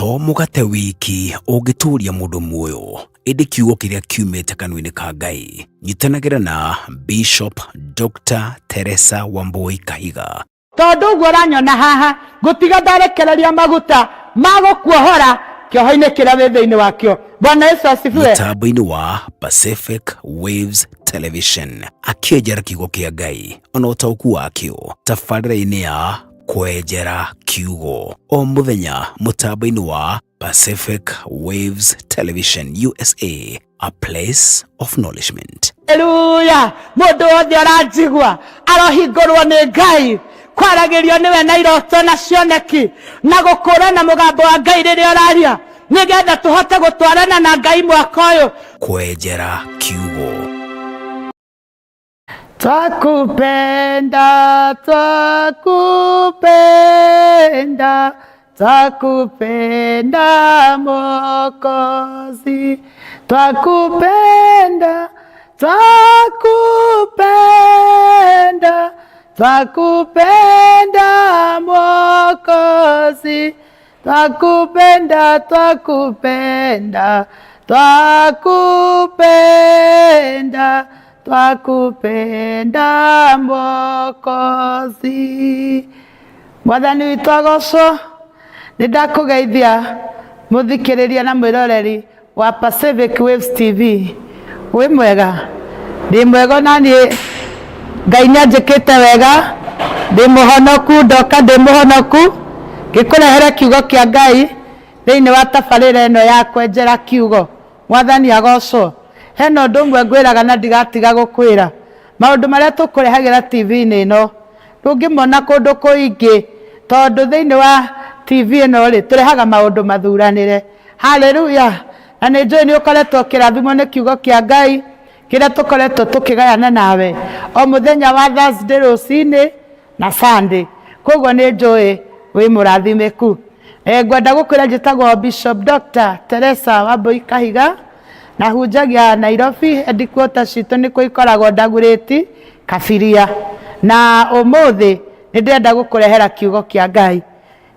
To mũgate wiki ũngĩtũũria mũndũ muoyo, ĩndĩ kiugo kĩrĩa kiumĩte kanua-inĩ ka Ngai. Nyitanagĩra na Bishop Dr. Teresa Wambui Kahiga. Tondũ ũguo ũranyona haha, ngũtiga ndarekereria maguta ma gũkuohora kĩoho-inĩ kĩrĩa wĩ thĩinĩ wakĩo. Bwana Yesu asifiwe. Mũtambo-inĩ wa Pacific Waves Television akĩenjera kiugo kĩa Ngai ona ũtaũku wakĩo tabarĩra-inĩ ya Kwenjera Kiugo o mũthenya mũtambo-inĩ wa Pacific Waves Television USA, a place of nourishment. Haleluya! Mũndũ wothe ũranjigua arohingũrwo nĩ Ngai kwaragĩrio nĩwe na iroto na cioneki na gũkũrana mũgambo wa Ngai rĩrĩa ũraria nĩgetha tũhote gũtwarana na Ngai mwaka ũyũ. Kwenjera Kiugo. Twakupenda, twakupenda, twakupenda Mwokozi, twakupenda, twakupenda, twakupenda Mwokozi. Twakupenda, twakupenda, twakupenda, twakupenda Mwokozi. Mwathani witũ agocwo. Nĩ ndakũgeithia mũthikĩrĩria na mwĩroreri wa Pacific Waves TV. Wĩ mwega? Ndĩ mwega ona niĩ Ngai nĩ anjĩkĩte wega, ndĩ mũhonoku, ndoka ndĩ mũhonoku, ngĩkũrehere kiugo kĩa Ngai thĩinĩ wa tabarĩra ĩno ya kwenjera kiugo. Mwathani agocwo. Hena ũndũ ũmwe ngwĩraga na ndigatiga gũkwĩra, maũndũ marĩa tũkũrehagĩra TV-inĩ ĩno, ndũngĩmona kũndũ kũingĩ, tondũ thĩinĩ wa TV ĩno rĩ, tũrehaga maũndũ mathuranĩre. Haleluya! Na nĩ njũĩ nĩ ũkoretwo ũkĩrathimwo nĩ kiugo kĩa Ngai kĩrĩa tũkoretwo tũkĩgayana nawe o mũthenya wa Thursday rũcinĩ na Sunday. Koguo nĩ njũĩ wĩ mũrathimĩku. E, ngwenda gũkwĩra njĩtagwo Bishop Dr. Teresa Wambui Kahiga na hunjagia Nairobi, headquarters citũ nĩkuo ikoragwo Dagoretti Kabiria. Na ũmũthĩ nĩ ndĩrenda gũkũrehera kiugo kĩa Ngai.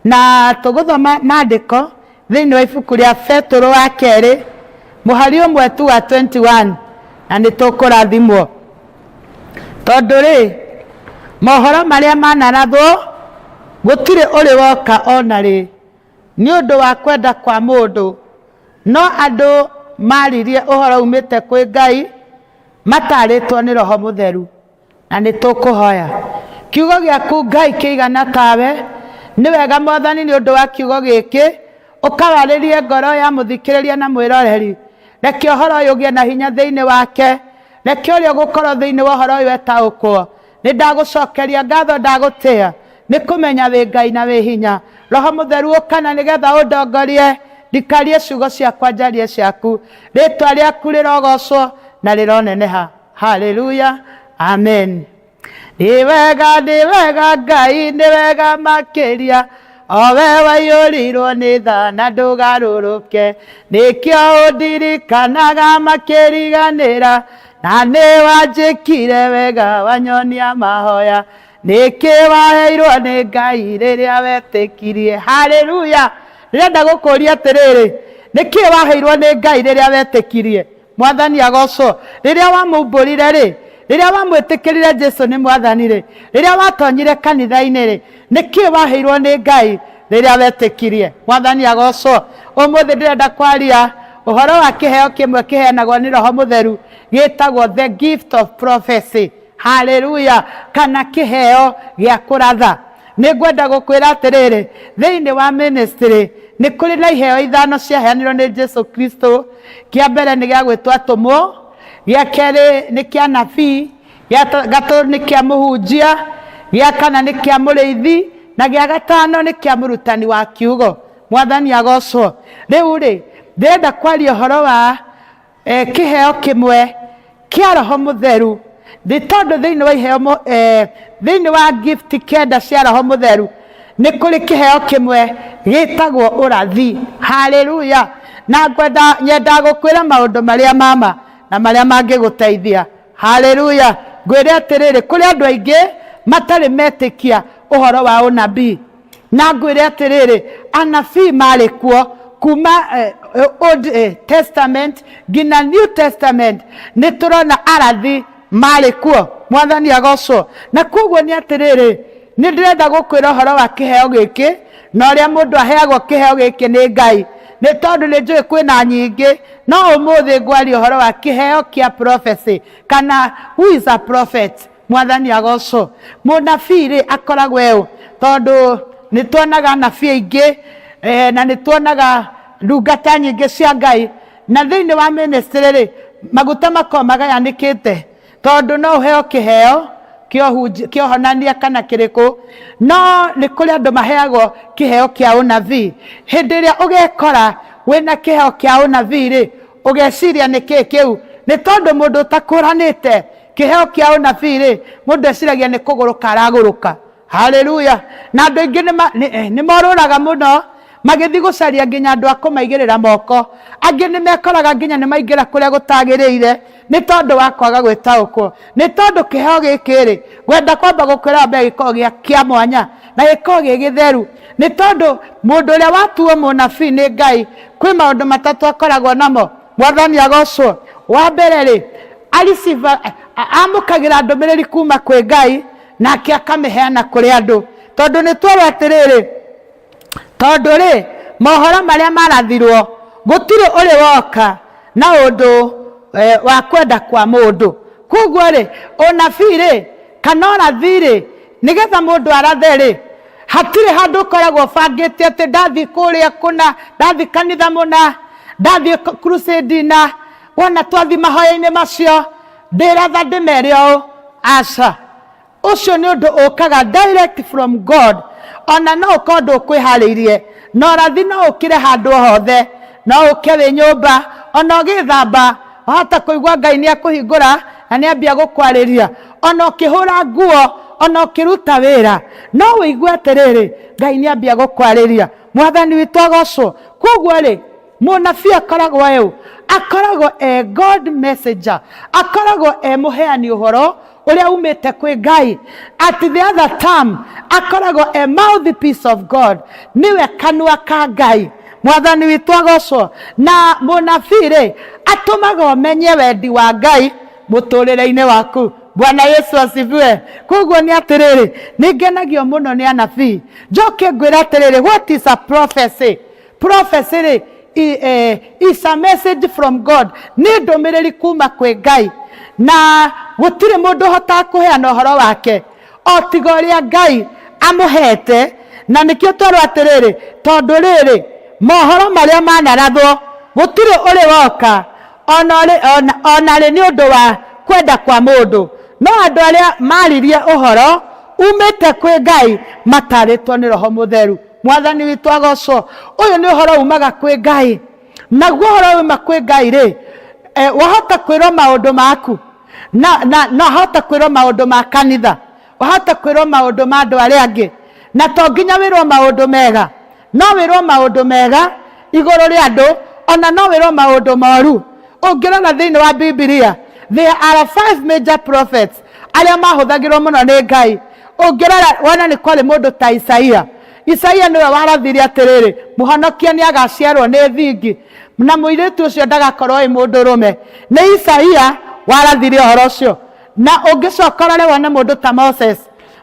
Na tũgũthoma maandĩko thĩinĩ wa ibuku rĩa Petũrũ wa kerĩ mũhari ũmwe tu wa 21 na nĩ tũkũrathimwo. Tondũ rĩ, mohoro marĩa manarathwo gũtirĩ ũrĩ woka ona rĩ nĩ ũndũ wa kwenda kwa mũndũ, no andũ maririe ũhoro umĩte kwĩ Ngai matarĩtwo nĩ Roho Mũtheru. Na nĩ tũkũhoya. Kiugo gĩaku Ngai kĩigana tawe. Nĩ wega Mwathani nĩ ũndũ wa kiugo gĩkĩ, ũkawarĩrie ngoro ya mũthikĩrĩria na mwĩroreri. Reke ũhoro ũyũ ũgĩe na hinya thĩinĩ wake. Reke ũrĩa ũgũkorwo thĩinĩ wa ũhoro ũyũ etaũkwo. Nĩ ndagũcokeria ngatho ndagũtĩa nĩ kũmenya wĩ Ngai na wĩ hinya. Roho Mũtheru ũka na nĩgetha ũndongorie ndikarie ciugo ciakwa njarie ciaku. Rĩtwa rĩaku rĩrogocwo na rĩroneneha. Haleluya, amen. Nĩ wega, nĩ wega Ngai, nĩ wega makĩria, o we waiyũrirwo nĩ tha na ndũgarũrũke, nĩkĩo ũndirikanaga makĩriganĩra, na nĩ wanjĩkire wega wanyonia mahoya, nĩkĩ waheirwo nĩ Ngai rĩrĩa wetĩkirie. Haleluya. Ndĩrenda gũkũria atĩrĩrĩ, nĩkĩ waheirwo nĩ Ngai rĩrĩa wetĩkirie? Mwathani agocwo. Rĩrĩa wamumbũrire-rĩ, rĩrĩa wamwĩtĩkĩrire Jesu nĩ Mwathani-rĩ, rĩrĩa watonyire kanitha-inĩ-rĩ, nĩkĩ waheirwo nĩ Ngai rĩrĩa wetĩkirie? Mwathani agocwo. Ũmũthĩ ndĩrenda kwaria ũhoro wa kĩheo kĩmwe kĩheanagwo nĩ Roho Mũtheru gĩtagwo the gift of prophecy. Haleluya! Kana kĩheo gĩa kũratha. Nĩ ngwenda gũkwĩra atĩrĩrĩ, thĩinĩ wa ministry nĩ kũrĩ na iheo ithano ciaheanirwo nĩ Jesu Kristo. Kĩa mbere nĩ gĩa gwĩtwo atũmwo, gĩa kerĩ nĩ kĩa nabii, gĩa gatatũ nĩ kĩa mũhunjia, gĩa kana nĩ kĩa mũrĩithi, na gĩa gatano nĩ kĩa mũrutani wa kiugo. Mwathani agocwo. Rĩu rĩ, ndĩrenda kwaria ũhoro wa kĩheo kĩmwe kĩa Roho Mũtheru, nĩ tondũ thĩinĩ wa iheo thĩinĩ wa gift kenda cia Roho Mũtheru nĩ kũrĩ kĩheo kĩmwe gĩtagwo ũrathi. Haleluya! Na ngwenda nyendaga gũkwĩra maũndũ marĩa mama na marĩa mangĩgũteithia. Haleluya! Ngwĩre atĩrĩrĩ, kũrĩ andũ aingĩ matarĩ metĩkia ũhoro wa ũnabii. Na ngwĩre atĩrĩrĩ, anabii marĩ kuo Kuma Old Testament nginya New Testament nĩ tũrona arathi marĩ kuo. Mwathani agocwo. Na koguo nĩ atĩrĩrĩ, nĩ ndĩrenda gũkwĩra ũhoro wa kĩheo gĩkĩ na ũrĩa mũndũ aheagwo kĩheo gĩkĩ nĩ Ngai, nĩ tondũ nĩ njũĩ kwĩna nyingĩ, no ũmũthĩ ngwaria ũhoro wa kĩheo kĩa prophecy kana who is a prophet. Mwathani agocwo. Mũnabii rĩ akoragwo eũ? Tondũ nĩ tuonaga anabii aingĩ na nĩ tuonaga ndungata nyingĩ cia Ngai, na thĩinĩ wa ministry rĩ, maguta makoragwo magayanĩkĩte, tondũ no ũheo kĩheo kĩa ũhonania kana kĩrĩkũ, no nĩ kũrĩ andũ maheagwo kĩheo kĩa ũnabii. Hĩndĩ ĩrĩa ũgekora wĩna kĩheo kĩa ũnabii rĩ, ũgeciria nĩ kĩĩ kĩu? Nĩ tondũ mũndũ ũtakũranĩte kĩheo kĩa ũnabii rĩ, mũndũ eciragia nĩ kũgũrũka aragũrũka. Haleluya! Na andũ aingĩ nĩ morũraga mũno magĩthiĩ gũcaria nginya andũ a kũmaigĩrĩra moko. Angĩ nĩ mekoraga nginya nĩ maingĩra kũrĩa gũtagĩrĩire nĩ tondũ wa kwaga gwĩtaũkwo. Nĩ tondũ kĩheo gĩkĩ rĩ, ngwenda kwamba gũkwĩra wambe gĩkoragwo gĩa kĩa mwanya na gĩkoragwo gĩ gĩtheru. Nĩ tondũ mũndũ ũrĩa watuo mũnabii nĩ Ngai, kwĩ maũndũ matatũ akoragwo namo. Mwathani agocwo. Wa mbere rĩ, amũkagĩra ndũmĩrĩri kuma kwĩ Ngai, nake akamĩheana kũrĩ andũ. Tondũ nĩ twerwo atĩrĩrĩ, tondũ rĩ, mohoro marĩa marathirwo gũtirĩ ũrĩ woka na ũndũ wa kwenda kwa mũndũ. Koguo rĩ, ũnabii rĩ, kana ũrathi rĩ, nĩgetha mũndũ arathe rĩ, hatirĩ handũ ũkoragwo ũbangĩte atĩ ndathiĩ kũrĩa kũna, ndathiĩ kanitha mũna, ndathiĩ crusade na, wona twathiĩ mahoya-inĩ macio, ndĩratha ndĩmere ũũ. Aca. Ũcio nĩ ũndũ ũkaga direct from God. Ona no ũkorwo ndũkwĩharĩirie, na ũrathi no ũkĩre handũ o hothe. No ũke wĩ nyũmba, ona ũgĩthamba, wahota kũigua Ngai nĩ akũhingũra na nĩ ambia gũkwarĩria. Ona ũkĩhũra nguo, ona ũkĩruta wĩra, no ũigue atĩrĩrĩ, Ngai nĩ ambia gũkwarĩria. Mwathani witũ agocwo. Koguo rĩ, mũnabii akoragwo eũ? Akoragwo e God messenger, akoragwo e mũheani ũhoro ũrĩa umĩte kwĩ Ngai. At the other term, akoragwo e mouthpiece of God, nĩwe kanua ka Ngai. Mwathani witũ agocwo. Na mũnabii rĩ, atũmaga ũmenye wendi wa Ngai mũtũrĩre-inĩ waku. Bwana Yesu asifiwe. Koguo nĩ atĩrĩrĩ, nĩ ngenagio mũno nĩ anabii. Njoke ngwĩre atĩrĩrĩ, what is a prophecy? Prophecy rĩ, is a message from God, nĩ ndũmĩrĩri kuma kwĩ Ngai, na gũtirĩ mũndũ ũhotaga kũheana ũhoro wake o tiga ũrĩa Ngai amũhete. Na nĩkĩo twerwo atĩrĩrĩ, tondũ rĩrĩ, mohoro marĩa manarathwo gũtirĩ ũrĩ woka ona rĩ nĩ ũndũ wa kwenda kwa mũndũ, no andũ arĩa maririe ũhoro umĩte kwĩ Ngai matarĩtwo nĩ Roho Mũtheru. Mwathani witũ agocwo. Ũyũ nĩ ũhoro umaga kwĩ Ngai, naguo ũhoro uma kwĩ Ngai rĩ, wahota kwĩrwo maũndũ maku, na wahota kwĩrwo maũndũ ma kanitha, wahota kwĩrwo maũndũ ma andũ arĩa angĩ, na to nginya wĩrwo maũndũ mega, no wĩrwo maũndũ mega igũrũ rĩa andũ, ona no wĩrwo maũndũ moru. Ũngĩrora thĩinĩ wa Bibilia, there are 5 major prophets arĩa mahũthagĩrwo mũno nĩ Ngai. Ũngĩrora wona nĩ kwarĩ mũndũ ta Isaia. Isaia nĩwe warathire atĩrĩrĩ, mũhonokia nĩ agaciarwo nĩ thingi, na mũirĩtu ũcio ndagakorwo ĩ mũndũrũme. Nĩ Isaia warathire ũhoro ũcio. Na ũngĩcoka ũrore wone mũndũ ta Moses.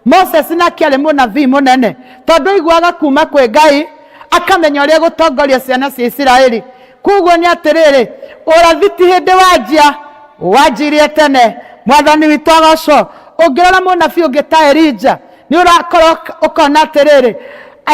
Moses nake arĩ mũnabii mũnene, tondũ aiguaga kuma kwĩ Ngai, akamenya ũrĩa gũtongoria ciana cia Isiraeli. Koguo nĩ atĩrĩrĩ, ũrathi ti hĩndĩ wanjia, wanjirie tene. Mwathani witũ agocwo. Ũngĩrora mũnabii ũngĩ ta Elijah, nĩ ũrakorwo ũkona atĩrĩrĩ,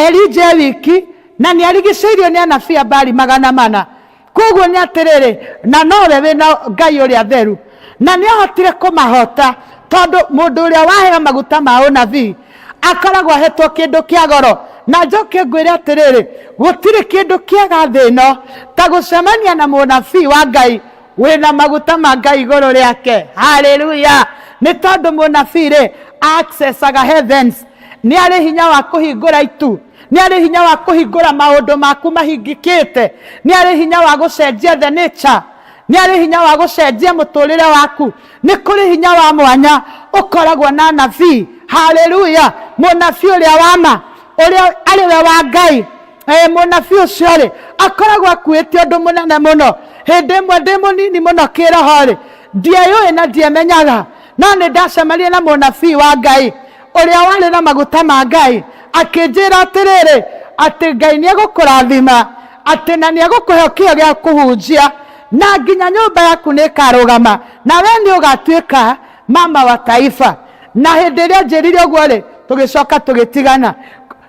Elijah e wiki na nĩ arigicĩirio nĩ anabii a Baali 400. Koguo nĩ atĩrĩrĩ, na nowe wĩna Ngai ũrĩa theru, na nĩ ahotire kũmahota, tondũ mũndũ ũrĩa waheo maguta ma ũnabii akoragwo ahetwo kĩndũ kĩa goro. Na njoke ngwĩre atĩrĩrĩ, gũtirĩ kĩndũ kĩega thĩ ĩno ta gũcemania na mũnabii wa Ngai wĩna maguta ma Ngai igũrũ rĩake. Haleluya! Nĩ tondũ mũnabii rĩ, accessaga heavens, nĩ arĩ hinya wa kũhingũra itu, nĩ arĩ hinya wa kũhingũra maũndũ maku mahingĩkĩte, nĩ arĩ hinya wa gũcenjia the nature, nĩ arĩ hinya wa gũcenjia mũtũrĩre waku. Nĩ kũrĩ hinya wa mwanya ũkoragwo na nabii. Haleluya! Mũnabii ũrĩa wa ma, ũrĩa arĩ we wa Ngai, mũnabii ũcio rĩ, Akoragwo akuĩte ũndũ mũnene mũno. Hĩndĩ ĩmwe ndĩ mũnini mũno kĩroho-rĩ, ndieyũĩ na ndiemenyaga, no nĩ ndacemanirie na mũnabii wa Ngai ũrĩa warĩ na maguta ma Ngai, akĩnjĩra atĩrĩrĩ, atĩ Ngai nĩ egũkũrathima, atĩ na nĩ egũkũhe kĩyo gĩa kũhunjia, na nginya nyũmba yaku nĩ ĩkarũgama, na we nĩ ũgatuĩka mama wa taifa. Na hĩndĩ ĩrĩa anjĩrire ũguo-rĩ, tũgĩcoka tũgĩtigana.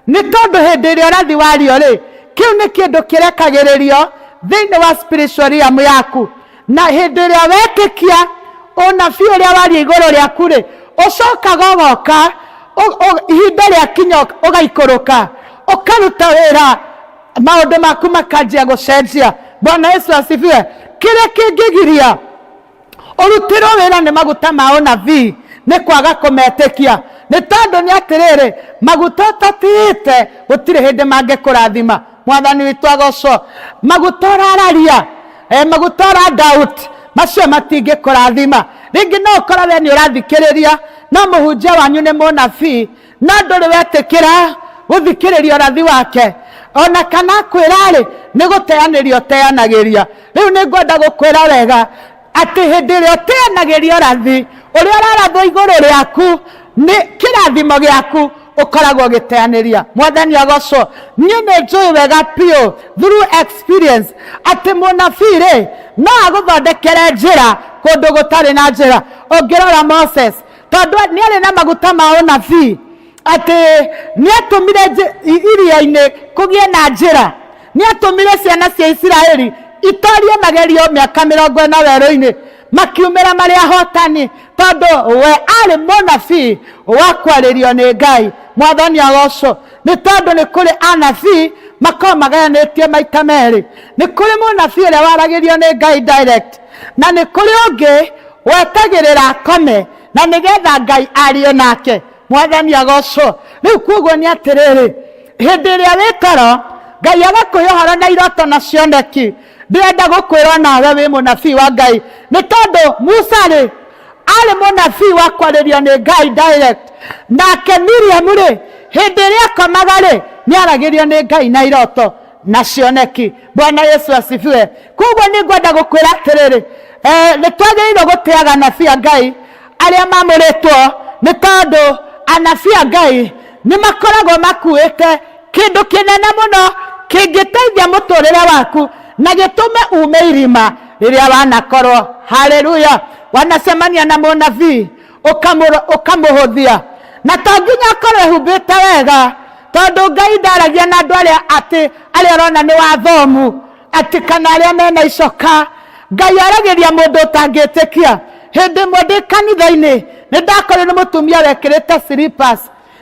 Nĩ tondũ hĩndĩ ĩrĩa ũrathi wario rĩ, kĩu nĩ kĩndũ kĩrekagĩrĩrio thĩinĩ wa spiritual realm yaku. Na hĩndĩ ĩrĩa wetĩkia ũnabii ũrĩa waria igũrũ rĩaku rĩ, ũcokaga ũgoka ihinda rĩakinya ũgaikũrũka, ũkaruta wĩra, maũndũ maku makanjia gũcenjia. Bwana Yesu asifiwe. Kĩrĩa kĩngĩgiria ũrutĩrwo wĩra nĩ maguta ma ũnabii nĩ kwaga kũmetĩkia. Nĩ tondũ nĩ atĩrĩrĩ, maguta ũtatĩĩte gũtirĩ hĩndĩ mangĩkũrathima. Mwathani witũ agocwo. Maguta ũrararia, maguta ũra doubt, macio matingĩkũrathima. Rĩngĩ no ũkorwo we nĩ ũrathikĩrĩria, no mũhunjia wanyu nĩ mũnabii, no ndũrĩ wetĩkĩra gũthikĩrĩria ũrathi wake. Ona kana akwĩra-rĩ, nĩ gũteanĩria ũteanagĩria. Rĩu nĩ ngwenda gũkwĩra wega atĩ hĩndĩ ĩrĩa ũteanagĩria ũrathi, ũrĩa ũrarathwo igũrũ rĩaku nĩ kĩrathimo gĩaku ũkoragwo ũgĩteanĩria. Mwathani agocwo. Niĩ nĩ njũĩ wega biũ through experience atĩ mũnabii rĩ, no agũthondekere njĩra kũndũ gũtarĩ na njĩra. Ũngĩrora Moses, tondũ nĩ arĩ na maguta ma ũnabii, atĩ nĩ atũmire iria-inĩ kũgĩe na njĩra, nĩ atũmire ciana cia Isiraeli itorie magerio mĩaka 40 werũ-inĩ, makiumĩra marĩ ahotani, tondũ we arĩ mũnabii wa kwarĩrio nĩ Ngai. Mwathani agocwo. Nĩ tondũ nĩ kũrĩ anabii makoragwo magayanĩtio maita merĩ. Nĩ kũrĩ mũnabii ũrĩa waragĩrio nĩ Ngai direct, na nĩ kũrĩ ũngĩ wetagĩrĩra akome na nĩgetha Ngai arie nake. Mwathani agocwo. Rĩu koguo nĩ atĩrĩrĩ, hĩndĩ ĩrĩa wĩ toro Ngai agakũhe ũhoro na iroto na cioneki. Ndĩrenda gũkwĩra nawe wĩ mũnabii wa Ngai, nĩ tondũ Musa rĩ arĩ mũnabii wa kwarĩrio nĩ Ngai direct, nake Miriam rĩ hĩndĩ ĩrĩa akomaga rĩ nĩ aragĩrio nĩ Ngai na iroto na cioneki. Bwana Yesu asifiwe. Koguo nĩ ngwenda gũkwĩra atĩrĩrĩ, nĩ twagĩrĩirwo gũtĩaga anabii a Ngai arĩa mamũrĩtwo, nĩ tondũ anabii a Ngai nĩ makoragwo makuĩte kĩndũ kĩnene mũno kĩngĩteithia mũtũrĩre waku na gĩtũme ume irima rĩrĩa wanakorwo. Haleluya. Wanacemania na mũnabii ũkamũhũthia, na to nginya akorwo ehumbĩte wega, tondũ Ngai ndaragia na andũ arĩa atĩ arĩa ũrona nĩ wathomu atĩ kana arĩa mena icoka. Ngai aragĩria mũndũ ũtangĩtĩkia. Hĩndĩ ĩmwe ndĩ kanitha-inĩ nĩ ndakorire nĩ mũtumia wekĩrĩte slippers,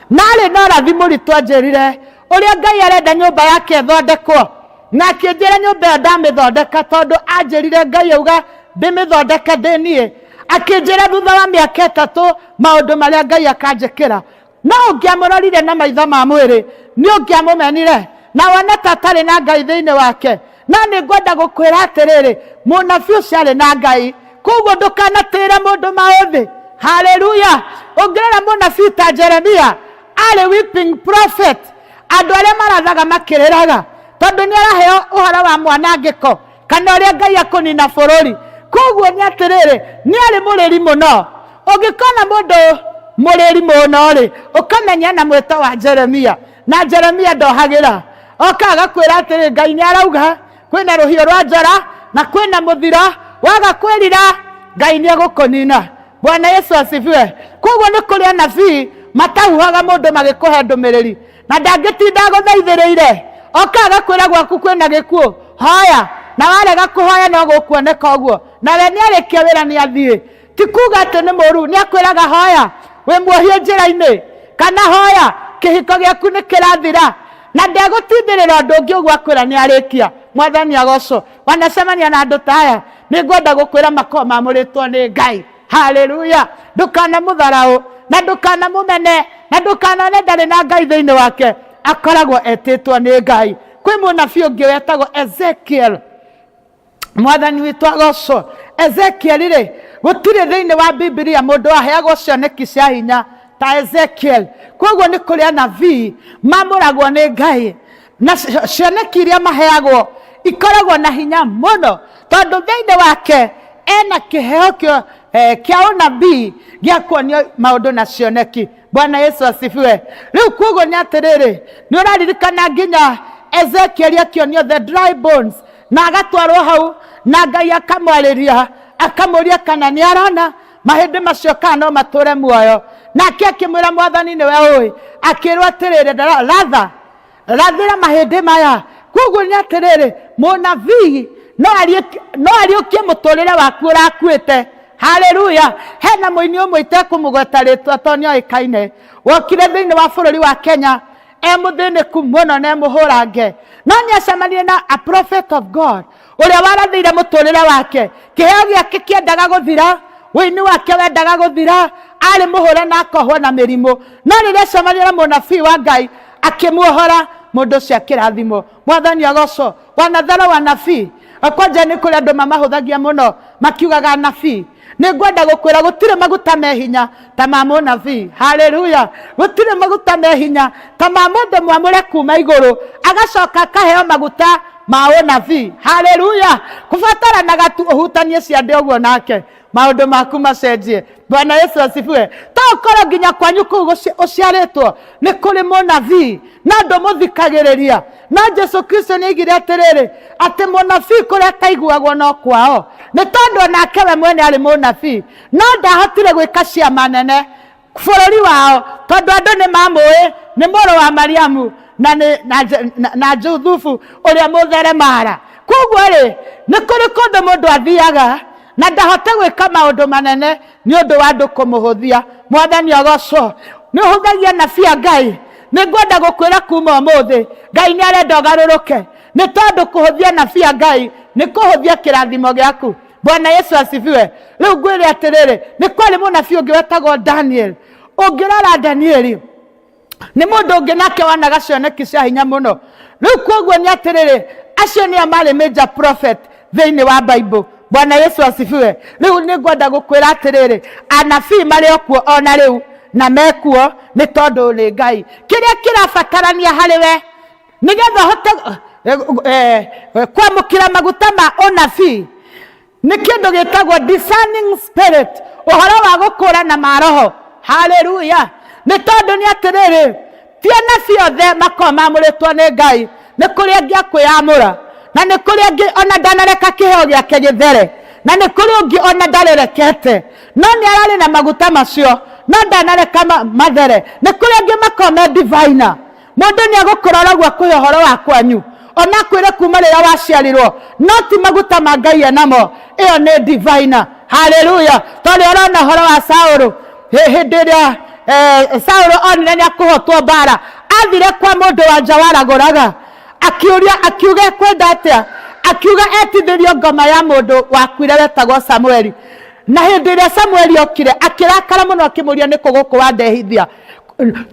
na arĩ na ũrathi mũritũ. Anjĩrire ũrĩa Ngai arenda nyũmba yake ĩthondekwo, na akĩnjĩra nyũmba ĩyo ndamĩthondeka, tondũ anjĩrire Ngai auga ndĩmĩthondeke ndĩ niĩ. Akĩnjĩra thutha wa mĩaka 3 maũndũ marĩa Ngai akanjĩkĩra. No ũngĩamũrorire na maitho ma mwĩrĩ nĩ ũngĩamũmenire na wone ta atarĩ na Ngai thĩinĩ wake. No nĩ ngwenda gũkwĩra atĩrĩrĩ, mũnabii ũcio arĩ na Ngai, koguo ndũkanatĩre mũndũ maũthĩ. Haleluya. Ũngĩrora mũnabii ta Jeremia, arĩ weeping prophet, andũ arĩa marathaga makĩrĩraga tondũ nĩ araheo ũhoro wa mwanangĩko kana ũrĩa Ngai akũnina bũrũri. Koguo nĩ atĩrĩrĩ, nĩ arĩ mũrĩri mũno. Ũngĩkona mũndũ mũrĩri mũno rĩ, ũkamenya na mwĩto wa Jeremia. Na Jeremia ndohagĩra, oka agakwĩra atĩrĩ, Ngai nĩ arauga kwĩna rũhiũ rwa njora na kwĩna mũthiro, waga kwĩrira Ngai nĩ egũkũnina. Bwana Yesu asifiwe. Koguo nĩ kũrĩ anabii matahuhaga mũndũ magĩkũhe ndũmĩrĩri, na ndangĩtinda agũthaithĩrĩire. Oka agakwĩra gwaku kwĩna gĩkuũ, hoya, na warega kũhoya no gũkuoneka ũguo, nawe nĩ arĩkia wĩra nĩ athiĩ. Ti kuga atĩ nĩ mũru, nĩ akwĩraga hoya wĩ muohie njĩra-inĩ, kana hoya kĩhiko gĩaku nĩ kĩrathira, na ndegũtindĩrĩra ũndũ ũngĩ ũguo akwĩra nĩ arĩkia. Mwathani agocwo. Wanacemania na andũ ta aya, nĩ ngwenda gũkwĩra makoragwo mamũrĩtwo nĩ Ngai. Haleluya. Ndũkanamũtharaũ na ndũkanamũmene na ndũkanone ndarĩ na Ngai thĩinĩ wake, akoragwo etĩtwo nĩ Ngai. Kwĩ mũnabii ũngĩ wetagwo Ezekiel. Mwathani witũ agocwo. Ezekiel rĩ, gũtirĩ thĩinĩ wa Bibilia mũndũ aheagwo cioneki cia hinya ta Ezekiel. Koguo nĩ kũrĩ anabii mamũragwo nĩ Ngai, na cioneki iria maheagwo Ikoragwo na hinya mũno tondũ thĩinĩ wake ena kĩheo kĩa kĩa ũnabii gĩa kuonio maũndũ na cioneki. Bwana Yesu asifiwe. Rĩu koguo nĩ atĩrĩrĩ, nĩ ũraririkana nginya Ezekieli akĩonio the dry bones na agatwarwo hau na Ngai akamwarĩria akamũria kana nĩ arona mahĩndĩ macio kana no matũre muoyo, nake akĩmwĩra Mwathani nĩwe ũĩ. Akĩrwo atĩrĩrĩ, ratha rathĩra mahĩndĩ maya. Koguo nĩ atĩrĩrĩ, mũnabii no ariũkie mũtũrĩre waku ũrakuĩte. Haleluya. Hena mũini ũmwe itekũmũgweta rĩtwa tondũ nĩoĩkaine, wokire thĩinĩ wa bũrũri wa Kenya e mũthĩnĩku mũno na e mũhũrange, no nĩ acemanirie na a prophet of God ũrĩa warathĩire mũtũrĩre wake. Kĩheo gĩake kĩendaga gũthira, ũini wake wendaga gũthira, arĩ mũhũre na akohwo na mĩrimũ, no rĩrĩa acemanirie na mũnabii wa Ngai akĩmuohora, mũndũ ũcio akĩrathimwo. Mwathani agocwo. Wanathara wanabii kwanja nĩ kũrĩ andũ mamahũthagia mũno makiugaga anabii. Nĩ ngwenda gũkwĩra gũtirĩ maguta me hinya ta ma mũnabii. Haleluya. Gũtirĩ maguta me hinya ta ma mũndũ mwamũre kuma igũrũ agacoka akaheo maguta ma ũnabii. Haleluya. Kũbataranaga tu ũhutanie ciande ũguo nake maũndũ maku macenjie. Bwana Yesu asifiwe. To ũkorwo nginya kwanyu kũu ũciarĩtwo nĩ kũrĩ mũnabii na ndũmũthikagĩrĩria. No Jesu Kristo nĩ aigire atĩrĩrĩ, atĩ mũnabii kũrĩa ataiguagwo no kwao, nĩ tondũ onake we mwene arĩ mũnabii, no ndahotire gwĩka ciama nene bũrũri wao tondũ andũ nĩ mamũĩ nĩ mũrũ wa Mariamu na nĩ na Juthubu ũrĩa mũtheremara. Koguo rĩ, nĩ kũrĩ kũndũ mũndũ athiaga na ndahote gwĩka maũndũ manene nĩ ũndũ wa andũ kũmũhũthia. Mwathani agocwo. Nĩ ũhũthagia anabii a Ngai. Nĩ ngwenda gũkwĩra kuma ũmũthĩ Ngai nĩ arenda ũgarũrũke, nĩ tondũ kũhũthia anabii a Ngai nĩ kũhũthia kĩrathimo gĩaku. Bwana Yesu asifiwe. Rĩu ngwĩre atĩrĩrĩ, nĩ kwarĩ mũnabii ũngĩ wetagwo Daniel. Ũngĩrora Danieli nĩ mũndũ ũngĩ nake wonaga cioneki cia hinya mũno. Rĩu koguo nĩ atĩrĩrĩ, acio nĩo marĩ major prophet thĩinĩ wa Bible. Bwana Yesu asifiwe. Rĩu nĩ ngwenda gũkwĩra atĩrĩrĩ, anabii marĩ o kuo ona rĩu na mekuo nĩ tondũ nĩ Ngai. Kĩrĩa kĩrabatarania harĩ we nĩgetha ũhote kwamũkĩra maguta ma ũnabii nĩ kĩndũ gĩtagwo discerning spirit, ũhoro wa gũkũrana maroho. Haleluya. Nĩ tondũ nĩ atĩrĩrĩ, ti anabii othe makoragwo mamũrĩtwo nĩ Ngai, nĩ kũrĩ angĩ a kwĩyamũra, na nĩ kũrĩ angĩ ona ndanareka kĩheo gĩake gĩthere, na nĩ kũrĩ ũngĩ ona ndarerekete, no nĩ ararĩ na maguta macio no ndanareka mathere. Nĩ kũrĩ angĩ makoragwo me diviner. Mũndũ nĩ agũkũrora ũguo akũhe ũhoro wa kwanyu, ona akwĩre kuma rĩrĩa waciarirwo, no ti maguta ma Ngai enamo, ĩyo nĩ diviner. Haleluya. Tondũ ũrona ũhoro wa Saũlũ, hĩndĩ ĩrĩa Saũlũ onire nĩ akũhotwo mbara, athire kwa mũndũ wa nja waragũraga, akiuria, akiuga ekwenda atĩa, akiuga etithĩrio ngoma ya mũndũ wakuire wetagwo Samueli. Na hĩndĩ ĩrĩa Samueli okire akĩrakara mũno, akĩmũria nĩ kũ gũkũ wandehithia,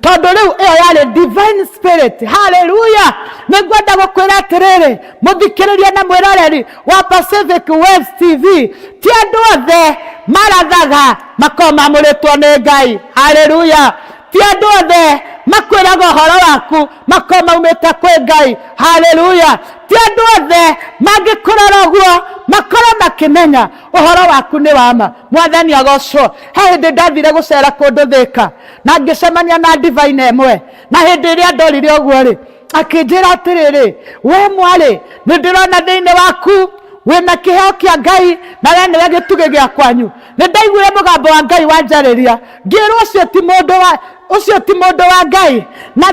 tondũ rĩu ĩyo yarĩ divine spirit. Haleluya. Nĩ ngwenda gũkwĩra atĩrĩrĩ, mũthikĩrĩria na mwĩroreri wa Pacific Waves TV, ti andũ othe marathaga makorwo mamũrĩtwo nĩ Ngai. Haleluya. Ti andũ othe makwĩraga ũhoro waku makorwo maumĩte kwĩ Ngai. Haleluya. Ti andũ othe mangĩkũrora ũguo makorwo makĩmenya ũhoro waku nĩ wa ma. Mwathani agocwo. He hĩndĩ ndathire gũcera kũndũ Thĩka na ngĩcemania na divine ĩmwe, na hĩndĩ ĩrĩa ndorire ũguo rĩ, akĩnjĩra atĩrĩrĩ, we mwarĩ, nĩ ndĩrona thĩinĩ waku wĩna kĩheo kĩa Ngai na we nĩwe gĩtugĩ gĩa kwanyu. Nĩ ndaiguire mũgambo wa Ngai wanjarĩria, ngĩrwo ũcio ti mũndũ wa ũcio ti mũndũ wa Ngai. Na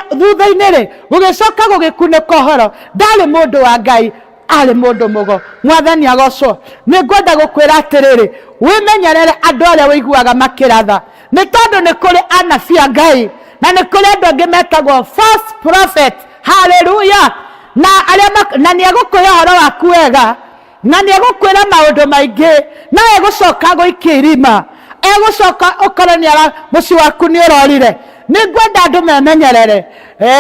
thutha-inĩ rĩ, gũgĩcoka gũgĩkunĩka ũhoro, ndarĩ mũndũ wa Ngai, arĩ mũndũ mũgo. Mwathani agocwo. Nĩ ngwenda gũkwĩra atĩrĩrĩ, wĩmenyerere andũ arĩa ũiguaga makĩratha, nĩ tondũ nĩ kũrĩ anabii a Ngai na nĩ kũrĩ andũ angĩ metagwo false prophet. Haleluya. Na arĩa na nĩ egũkũhe ũhoro waku wega, na nĩ egũkwĩra maũndũ maingĩ, no egũcoka gũikia irima, egũcoka ũkorwo nĩ ara mũciĩ waku nĩ ũrorire. Nĩ ngwenda andũ memenyerere,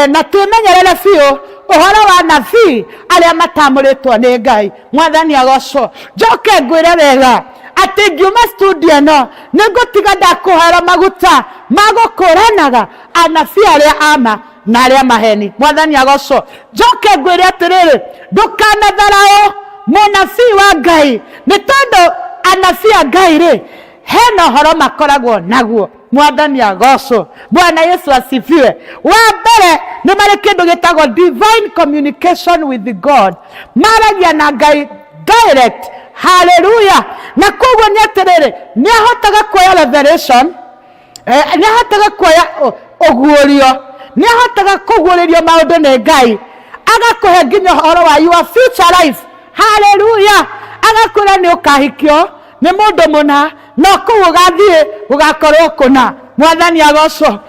na twĩmenyerere biũ ũhoro wa nabii arĩa matamũrĩtwo nĩ Ngai. Mwathani agocwo. Njoke ngwĩre wega atĩ ngiuma studio ĩno nĩ ngũtiga ndakũhera maguta ma gũkũranaga anabii arĩa ama Na arĩa maheni. Mwathani agocwo. Njoke ngwĩre atĩrĩrĩ, ndũkanatharaũ mũnabii wa Ngai, nĩ tondũ anabii a Ngai rĩ, hena ũhoro makoragwo naguo. Mwathani agocwo. Bwana Yesu asifiwe. Wa mbere, nĩ marĩ kĩndũ gĩtagwo divine communication with God, maragia na Ngai direct. Haleluya. Na koguo nĩ atĩrĩrĩ, nĩ ahotaga kuoya revelation, nĩ ahotaga kuoya ũguũrio, nĩ ahotaga kũguũrĩrio maũndũ nĩ Ngai, agakũhe nginya ũhoro wa your future life. Haleluya. Agakwĩra nĩ ũkahikio nĩ mũndũ mũna, no kũu ũgathiĩ gũgakorwo kũna. Mwathani agocwo.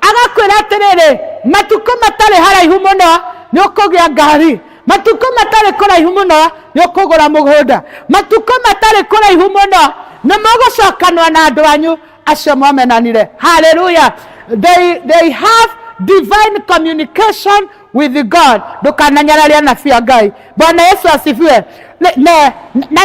Agakwĩra atĩrĩrĩ, matukũ matarĩ haraihu mũno nĩ ũkũgĩa ngari, matukũ matarĩ kũraihu mũno nĩ ũkũgũra mũgũnda, matukũ matarĩ kũraihu mũno nĩ mũgũcokanwo na andũ anyu acio mwamenanire. Haleluya. They have divine communication with God. Ndũkananyarare anabii a Ngai. Bwana Yesu asifiwe. Na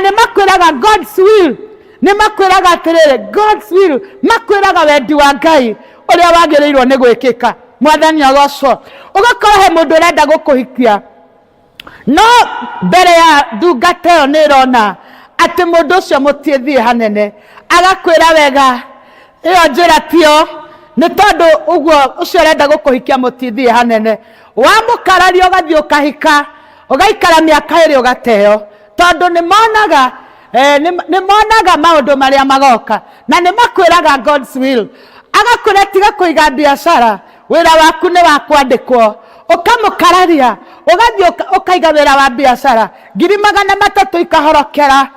nĩ makwĩraga God's will, nĩ makwĩraga atĩrĩrĩ, God's will, makwĩraga wendi wa Ngai ũrĩa wagĩrĩirwo nĩ gwĩkĩka. Mwathani agocwo. Ũgakora he mũndũ ũrenda gũkũhikia, no mbere ya ndungata ĩyo nĩ ĩrona atĩ mũndũ ũcio mũtiĩthiĩ hanene, agakwĩra wega ĩyo njĩra tio, nĩ tondũ ũguo ũcio ũrenda gũkũhikia mũtithiĩ hanene. Wamũkararia ũgathiĩ ũkahika, ũgaikara mĩaka ĩrĩ ũgateo, tondũ nĩ monaga maũndũ marĩa magoka, na nĩ makwĩraga God's will. Agakwĩra tiga kũiga biacara, wĩra waku nĩ wa kwandĩkwo. Ũkamũkararia ũgathiĩ ũkaiga wĩra wa biacara, 300,000 ikahorokera,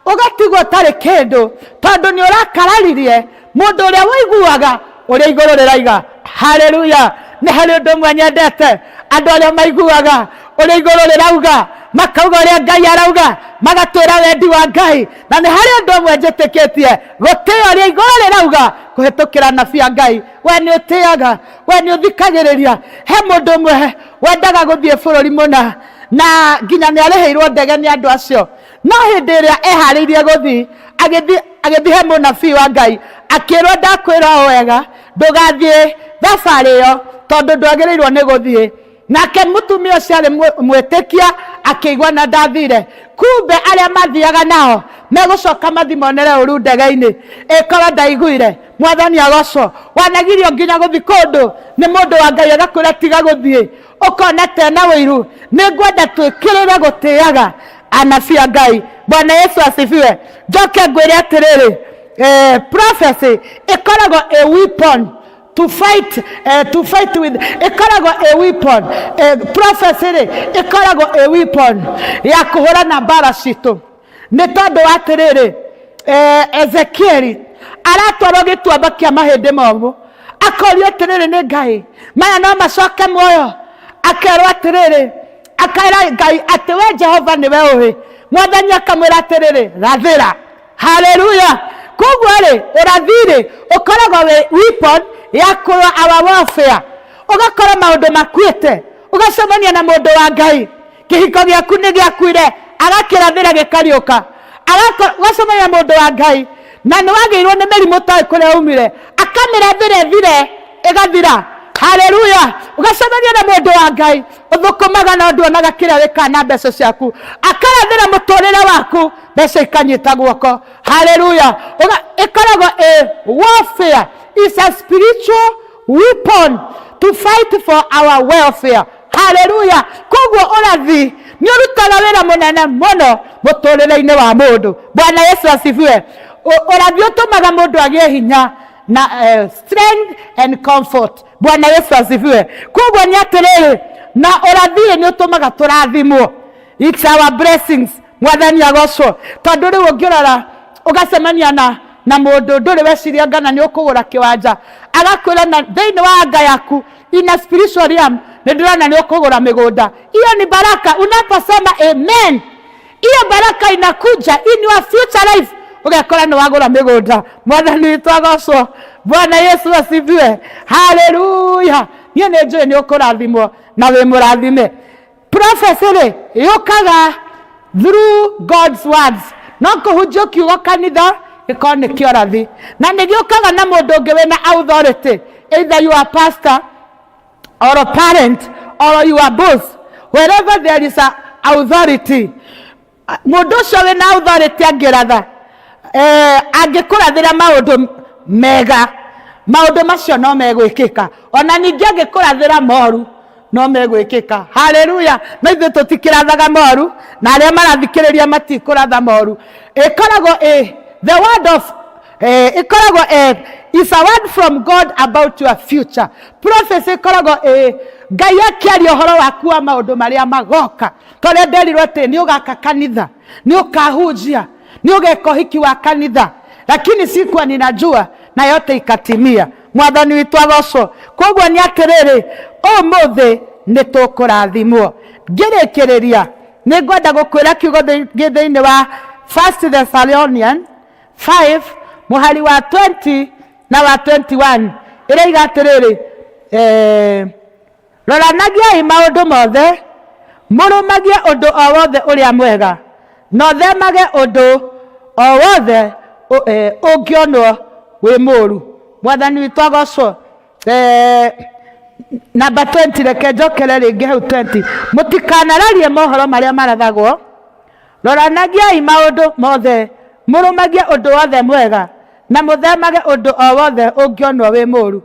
ũgatigwo ũtarĩ kĩndũ, tondũ nĩ ũrakararirie mũndũ ũrĩa ũiguaga ũrĩa igũrũ rĩraiga. Haleluya. Nĩ harĩ ũndũ ũmwe nyendete, andũ arĩa maiguaga ũrĩa igũrũ rĩrauga, makauga ũrĩa Ngai arauga, magatwĩra wendi wa Ngai. Na nĩ harĩ ũndũ ũmwe njĩtĩkĩtie, gũtĩĩa ũrĩa igũrũ rĩrauga kũhĩtũkĩra anabii a Ngai. We nĩ ũtĩaga, we nĩ ũthikagĩrĩria. He mũndũ ũmwe wendaga gũthiĩ bũrũri mũna, na nginya nĩ arĩhĩirwo ndege nĩ andũ acio, no hĩndĩ ĩrĩa eharĩirie gũthiĩ, agĩthiĩ he mũnabii wa Ngai, akĩrwo ndakwĩra o wega, ndũgathiĩ thabarĩ ĩyo tondũ ndwagĩrĩirwo nĩ gũthiĩ. Nake mũtumia ũcio arĩ mwĩtĩkia, akĩigua na ndathire. Kumbe arĩa mathiaga nao megũcoka mathiĩ monere ũru ndege-inĩ, ĩkorwo ndaiguire. Mwathani agocwo. Wanagirio nginya gũthiĩ kũndũ nĩ mũndũ wa Ngai agakwĩra tiga gũthiĩ, ũkona tena ũiru. Nĩ ngwenda twĩkĩrĩre gũtĩaga anabii a Ngai. Bwana Yesu asifiwe. Njoke ngwĩre atĩrĩrĩ, prophecy ĩkoragwo a weapon to fight, to fight with, ĩkoragwo a weapon, prophecy rĩ ĩkoragwo a weapon ya kũhũrana mbara citũ. Nĩ tondũ wa atĩrĩrĩ, Ezekieli aratwarwo gĩtuamba kĩa mahĩndĩ momũ, akorio atĩrĩrĩ nĩ Ngai, maya no macoke muoyo? Akerwo atĩrĩrĩ, akera Ngai atĩ we Jehova nĩwe ũĩ. Mwathani akamwĩra atĩrĩrĩ, rathĩra. Haleluya. Koguo rĩ, ũrathi rĩ ũkoragwo wĩ weapon ya kũrũa our warfare. Ũgakora maũndũ makuĩte, ũgacemania na mũndũ wa Ngai, kĩhiko gĩaku nĩ gĩakuire, agakĩrathĩra gĩkariũka. Ũgacemania na mũndũ wa Ngai na nĩ wagĩirwo nĩ mĩrimũ ũtoĩ kũrĩa umire, akamĩrathĩra ĩthire, ĩgathira. Haleluya. Ũgacemania na mũndũ wa Ngai ũthũkũmaga na nduonaga kĩrĩa wĩkaga na mbeca ciaku, akarathĩra mũtũrĩre waku, mbeca ikanyita guoko. Haleluya. Ĩkoragwo ĩ warfare, is a spiritual weapon to fight for our welfare. Haleluya. Koguo ũrathi nĩ ũrutaga wĩra mũnene mũno mũtũrĩre-inĩ wa mũndũ. Bwana Yesu asifiwe. Ũrathi ũtũmaga mũndũ agĩe hinya na strength and comfort. Bwana Yesu asifiwe. Koguo nĩ atĩrĩrĩ, na ũrathi nĩ ũtũmaga tũrathimwo. It's our blessings. Mwathani agocwo. Tondũ rĩu ũngĩrora ũgacemania na mũndũ ndũrĩ weciria ngana nĩ ũkũgũra kĩwanja, agakwĩra na thĩinĩ wa anga yaku in a spiritual realm nĩ ndĩrona nĩ ũkũgũra mĩgũnda. Hiyo ni baraka. Unaposema amen, hiyo baraka inakuja in your future life, ũgekora nĩ wagũra mĩgũnda. Mwathani witũ agocwo. Bwana Yesu asifiwe. Haleluya. Niĩ nĩ njũĩ nĩ ũkũrathimwo na wĩ mũrathime. Prophecy rĩ yũkaga through God's words, no kũhunjio kiugo kanitha gĩkorwo nĩ kĩorathi, na nĩ gĩũkaga na mũndũ ũngĩ wĩna authority, either you are pastor or a parent or your boss, wherever there is a authority, mũndũ ũcio wĩna authority angĩratha, angĩkũrathĩra maũndũ mega, maũndũ macio no megwĩkĩka. Ona ningĩ angĩkũrathĩra moru, no megwĩkĩka. Haleluya! No ithuĩ tũtikĩrathaga moru, na arĩa marathikĩrĩria matikũratha moru. Ĩkoragwo ĩ the word of ĩkoragwo is a word from God about your future. Prophecy ĩkoragwo ĩ Ngai akĩaria ũhoro waku wa maũndũ marĩa magoka. Tondũ nderirwo atĩ nĩ ũgaka kanitha, nĩ ũkahunjia, nĩ ũgeka ũhiki wa kanitha, lakini sikuwa ninajua na yote ikatimia. Mwathani witũ agocwo. Koguo nĩ atĩrĩrĩ, ũmũthĩ nĩ tũkũrathimwo. Ngĩrĩkĩrĩria nĩ ngwenda gũkwĩra kiugo gĩ thĩinĩ wa First Thessalonian 5 mũhari wa 20 na wa 21, ĩroiga atĩrĩrĩ, roranagiai maũndũ mothe, mũrũmagie ũndũ o wothe ũrĩa mwega, na ũthemage ũndũ o wothe ũngĩonwo wĩ mũũru. Mwathani witũ agocwo. Namba 20, reke njokere rĩngĩ hau 20. Mũtikanararie mohoro marĩa marathagwo, roranagiai maũndũ mothe, mũrũmagie ũndũ wothe mwega, na mũthemage ũndũ o wothe ũngĩonwo wĩ mũũru.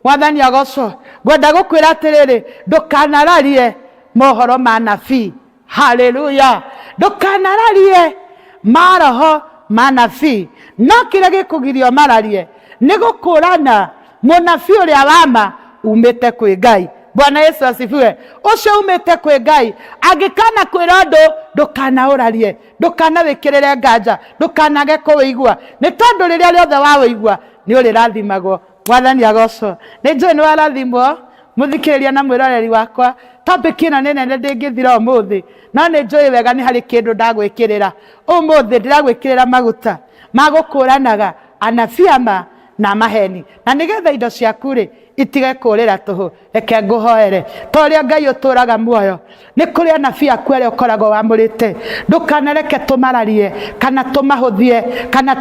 Mwathani agocwo. Ngwenda gũkwĩra atĩrĩrĩ, ndũkanararie mohoro ma nabii. Haleluya! Ndũkanararie maroho ma nabii, no kĩrĩa gĩkũgiria ũmararie nĩ gũkũrana mũnabii ũrĩa wa ma umĩte kwĩ Ngai. Bwana Yesu asifiwe. Ũcio umĩte kwĩ Ngai angĩkana kwĩra ũndũ, ndũkanaũrarie, ndũkanawĩkĩrĩre nganja, ndũkanage kũwĩigua, nĩ tondũ rĩrĩa rĩothe wawĩigua nĩ ũrĩrathimagwo. Mwathani agocwo. Nĩ njũĩ nĩ warathimwo mũthikĩrĩria na mwĩroreri wakwa. Topic ĩno nĩ nene, ndĩngĩthira ũmũthĩ, no nĩ njũĩ wega nĩ harĩ kĩndũ ndagwĩkĩrĩra ũmũthĩ. Ndĩragwĩkĩrĩra maguta ma gũkũranaga anabii ama na maheni, na nĩgetha indo ciaku rĩ itige kũrĩra tũhũ. Reke ngũhoere. Ta ũrĩa Ngai ũtũraga muoyo, nĩ kũrĩ anabii aku arĩa ũkoragwo wamũrĩte. Ndũkanareke tũmararie kana tũmahũthie kana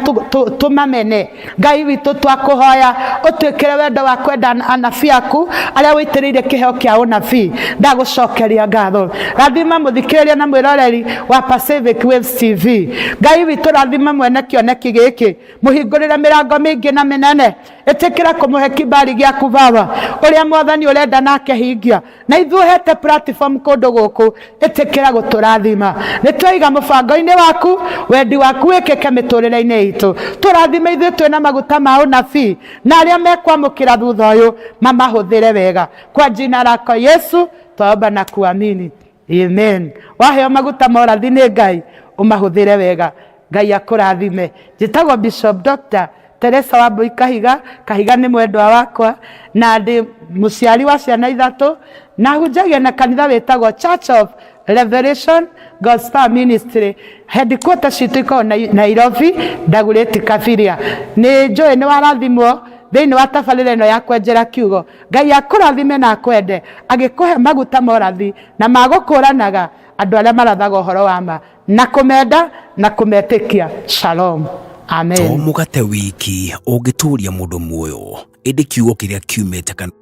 tũmamene. Ngai witũ, twakũhoya ũtwĩkĩre wendo wa kwenda anabii aku arĩa wĩitĩrĩirie kĩheo kĩa ũnabii. Ndagũcokeria ngatho. Rathima mũthikĩrĩria na mwĩroreri wa Pacific Waves TV. Ngai witũ, rathima mwene kĩoneki gĩkĩ, mũhingũrĩre mĩrango mĩingĩ na mĩnene. Ĩtĩkĩra kũmũhe kibali gĩaku Baba, ũrĩa Mwathani ũrenda nake hingia, na ithuĩ ũhete platform kũndũ gũkũ, ĩtĩkĩra gũtũrathima. Nĩ twaiga mũbango-inĩ waku, wendi waku wĩkĩke mĩtũrĩre-inĩ itũ. Tũrathime ithuĩ twĩna maguta ma ũnabii, na arĩa mekwamũkĩra thutha ũyũ mamahũthĩre wega. Kwa jina lako Yesu twaomba na kuamini, amen. Waheo maguta ma ũrathi nĩ Ngai, ũmahũthĩre wega. Ngai akũrathime. Njĩtagwo Bishop Dr. Teresa Wambui Kahiga. Kahiga nĩ mwendwa wakwa, na ndĩ mũciari wa ciana ithatũ, na hunjagia na kanitha wĩtagwo Church of Revelation Gospel Ministry. Headquarters citũ ikoragwo Nairobi, Dagoretti Kabiria. Nĩ njũĩ nĩ warathimwo thĩinĩ wa tabarĩra ĩno ya kwenjera kiugo. Ngai akũrathime na akwende, agĩkũhe maguta ma ũrathi na ma gũkũranaga andũ arĩa marathaga ũhoro wa ma, na kũmenda na kũmetĩkia. Shalom. Amen. To mũgate wiki ũngĩtũria mũndũ muoyo, ĩndĩ kiugo kĩrĩa kiumĩte kana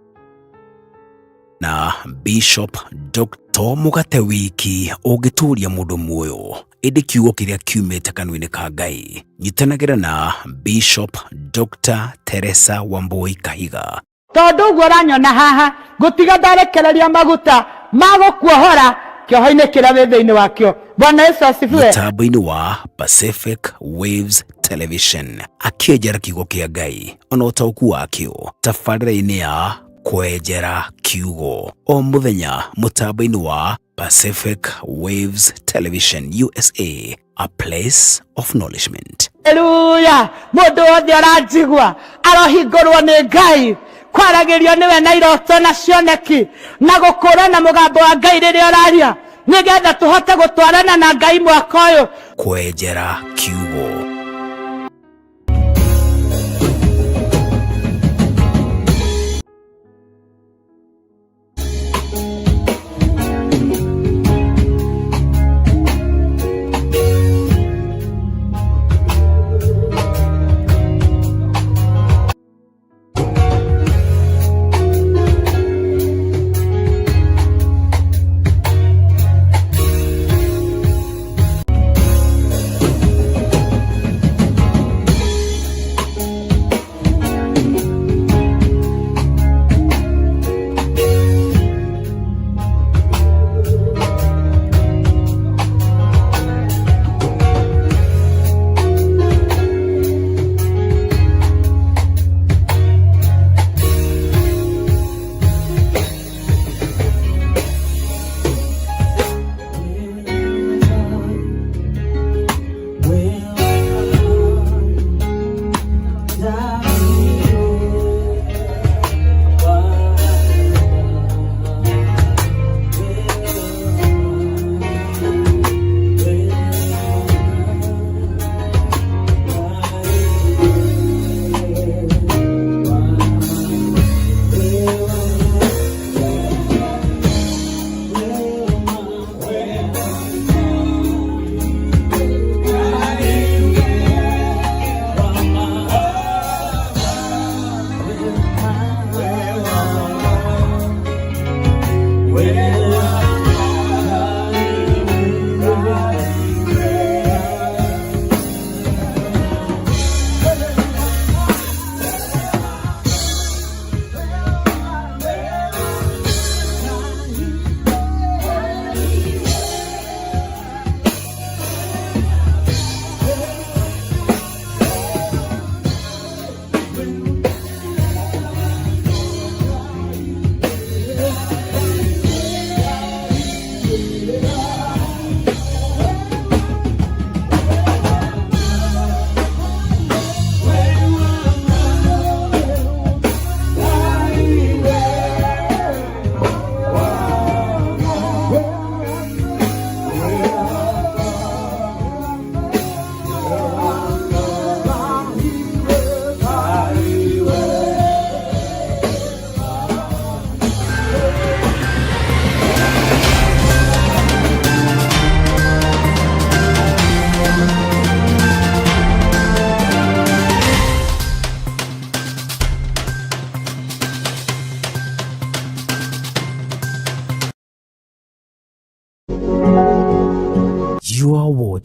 na Bishop Dr. To mũgate wiki ũngĩtũria mũndũ muoyo, ĩndĩ kiugo kĩrĩa kiumĩte kanua-inĩ ka Ngai. Nyitanagĩra na Bishop Dr. Teresa Wambui Kahiga. Tondũ ũguo ũranyona haha, ngũtiga ndarekereria maguta ma gũkuohora kĩoho-inĩ kĩrĩa wĩ thĩinĩ wakĩo. Bwana Yesu asifiwe. Mũtambo-inĩ wa Pacific Waves Television, akĩenjera kiugo kĩa Ngai ona ũtaũku wakĩo tabarĩra-inĩ ya kwenjera kiugo o mũthenya mũtambo-inĩ wa Pacific Waves Television USA, a place of nourishment. Haleluya! Mũndũ wothe ũranjigua arohingũrwo nĩ Ngai, kwaragĩrio nĩwe na iroto na cioneki, na gũkũrana mũgambo wa Ngai rĩrĩa ũraria, nĩgetha tũhote gũtwarana na Ngai mwaka ũyũ. Kwenjera kiugo.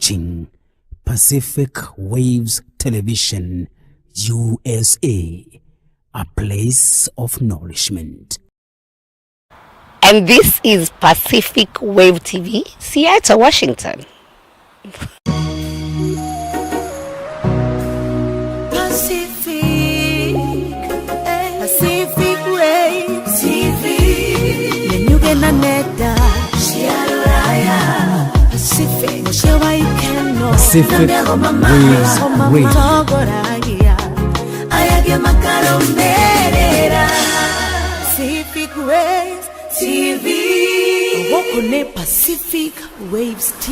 watching Pacific Waves Television USA, a place of nourishment. And this is Pacific Wave TV, Seattle, Washington. Pacific, Pacific Wave TV. Nenyuge na neda cia Pacific, mũciĩ wa ikeno. Pacific Waves Radio. Matongoragia aya makarũmĩrĩra Pacific Waves TV. Gũkũ nĩ Pacific Waves TV.